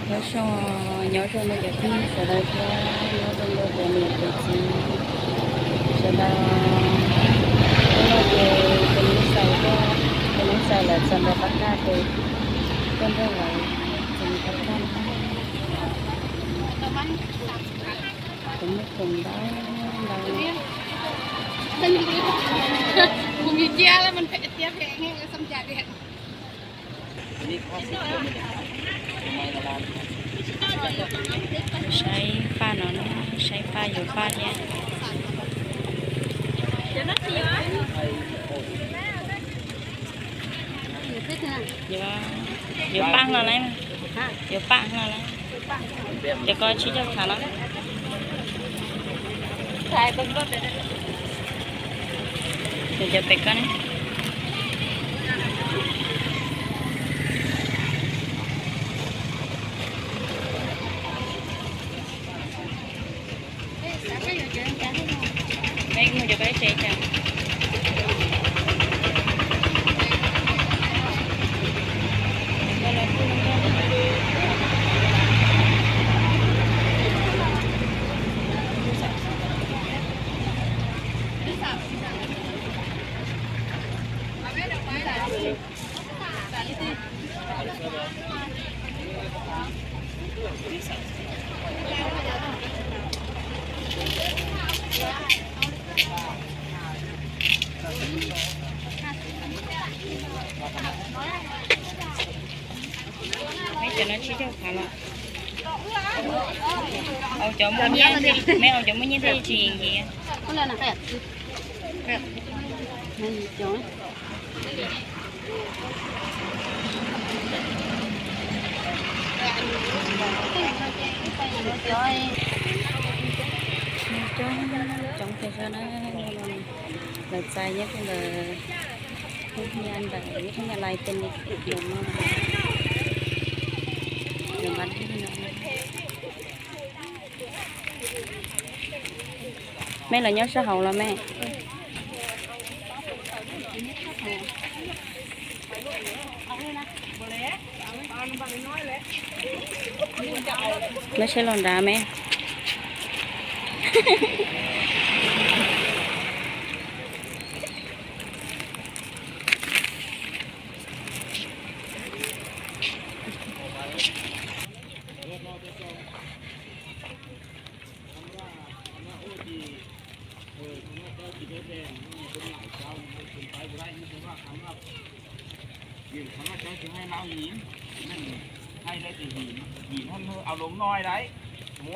Nyob zoo, nyob zoo nej cov phooj ywg sawv daws thiab nyob zoo rau cov niam cov txiv sawv daws. Hnub no ces tus Nuj Xais tuaj, tus Nuj Xais lawv txog nrog pab kaj tus tuaj nrog lawv txog nrog pab kaj na. Kuv muaj khoom ntau ntau. Saib paj no, saib paj yuav paj thiab. Yuav paj hlo lawm, yuav paj hlo lawm. Cov ko tsib caug khav los? Cov pem ko ne? Peb mus cov peb tsev cas. Meb cov no tsib caug khav los? Au cov muaj nyiaj, meb au cov muaj nyiaj thiaj tsis nkiv. Coob, coob tiag zog na. Lawv txais nyob rau ntawm Phúc Nhuận ntawm Phúc Nhuận Lai Tây no, lawv npaj li no. Mej los nyob sab hauv los mej? Mej saib los nrad mej.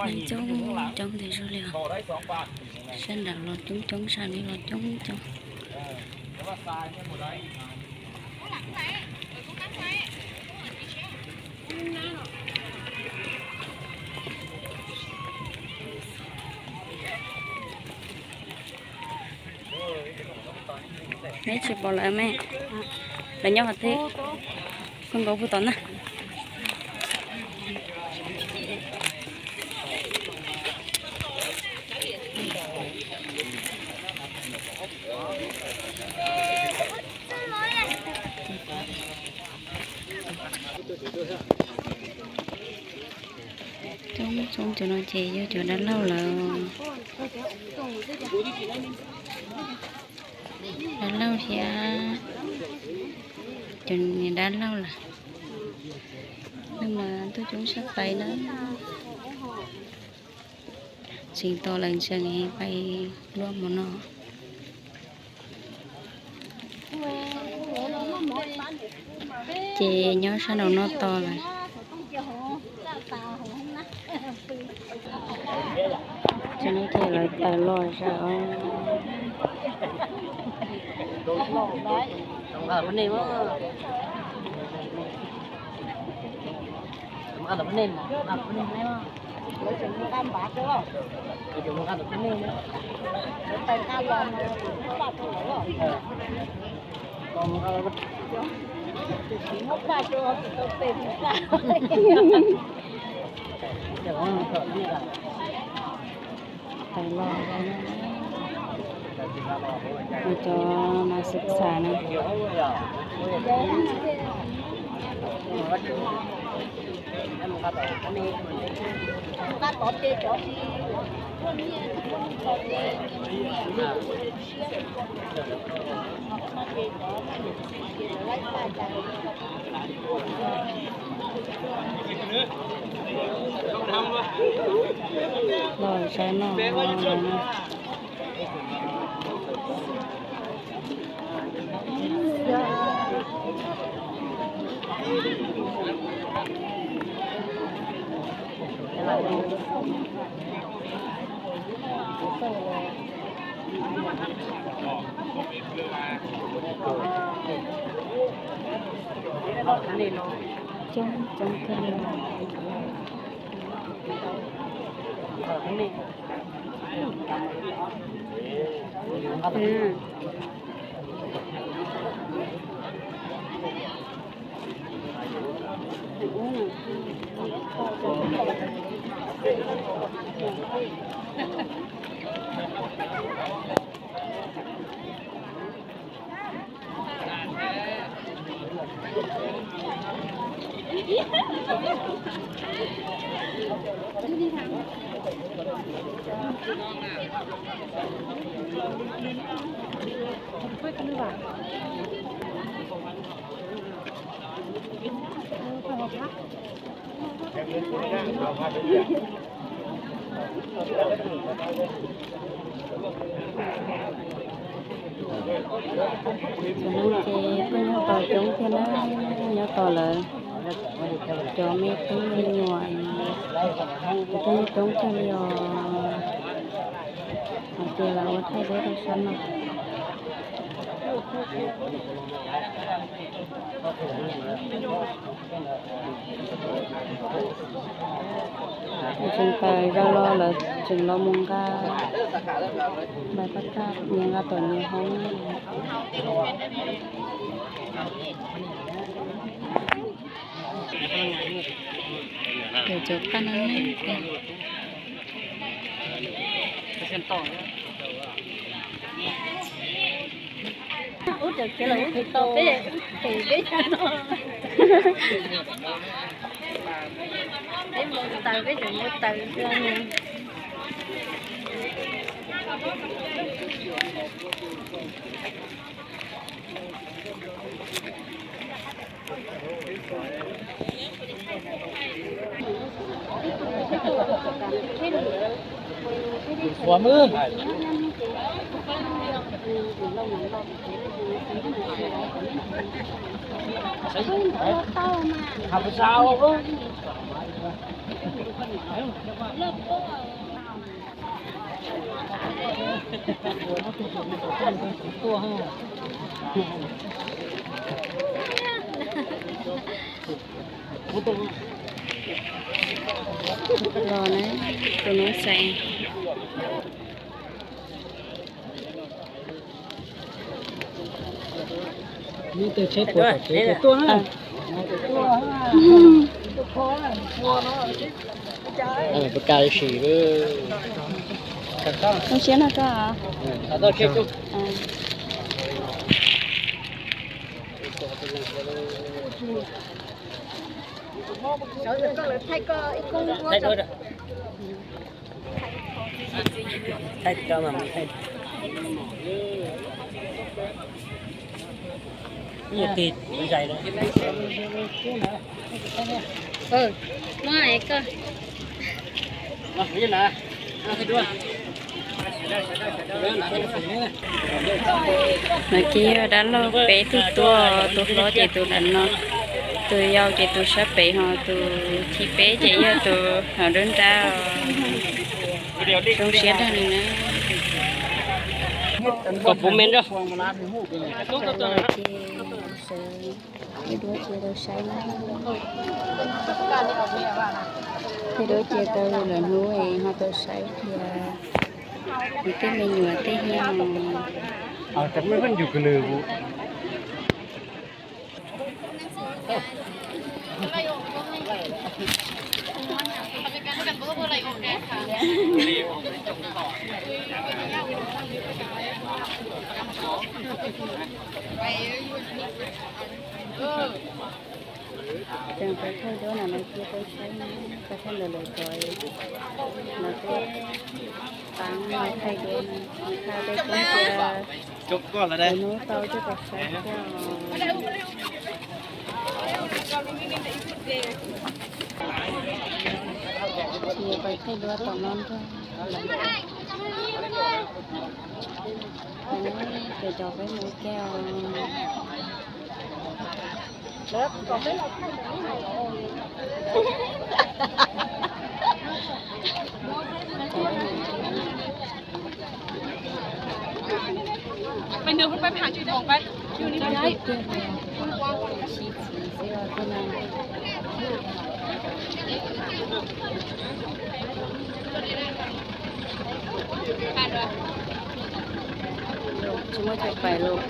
Neeg coob coob tiag zog li os. Sab nraud los coob coob, sab no los coob coob. Mej tsis pom lawm mej? Lawv nyob qhov twg? Koj nkaus puag tom na. Coob coob cov no ces yog cov dab laug lawm. Dab laug thiab cov niag dab laug lawm. Neeg mas tuaj coob tshaj plaws na. Tseem tos lawv ntsees pais luaj hmo no. Ces nyob sab nraum no tos lawm. Ces no ces lawv tawm los zam os. Tawm los, cov mas xwm txham na. Los saib no. Coob coob kawg li. Tus no ces peb nyob tos coob thiab na, nyob tos lawv cov me tub me nyuam, cov peb nyob coob kawg li os. Hais tias lawv ua thaij duab rau sab no. Tseem tas zaum los lawv tseem los mus nqa npais paj kaj, nyias nqa tom nyias hoob. Cov cov paj no ne. Ub, tseem khiav los ub tsis tau peb, peb cov no. Peb mus taws, peb tseem mus taws xwb. Los na, tus no xaiv. Zoo siab no koj. Muab koj. No ces yog dab laug peb tug tuaj, tus hlob ces tus nram no, tus yau ces tus sab pem, ho tus thib peb ces yog tus hauv nruab nrab. Zoo siab dag li na. Ib duab ces tau saib na. Ib duab ces tau lawm hnub es ho tau saib tias nws tej me nyuam tej hiab no. Tseem pais thaij duab na, no cia peb saib, pais thaij ntawm lawv cov, lawv tuaj pab thaij duab, thaij tej koob cia, lawv hnub tau coj pais saib thiab. Tsis pais thaij duab tom no ntag. Ces cov peb mus ke os. Tsis muaj chaw pais los.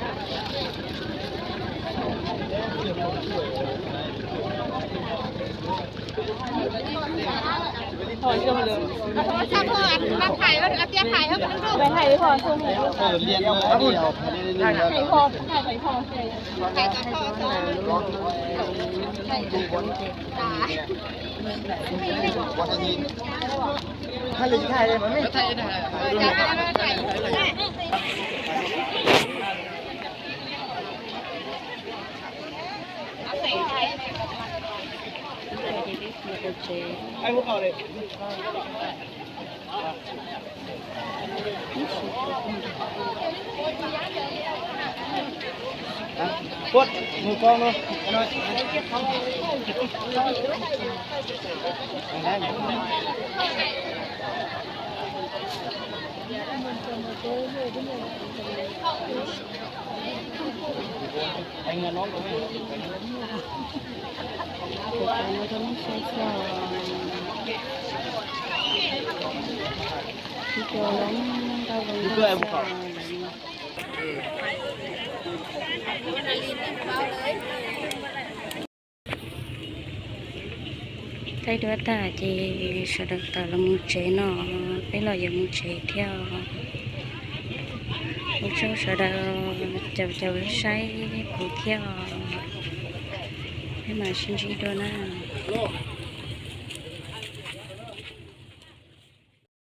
Thaij duab tag ces sawv daws tawm los mus tsev no, peb los yuav mus tsev thiab. Ua tsaug sawv daws caum caum saib kuv thiab. Peb mam sib ntsib dua na.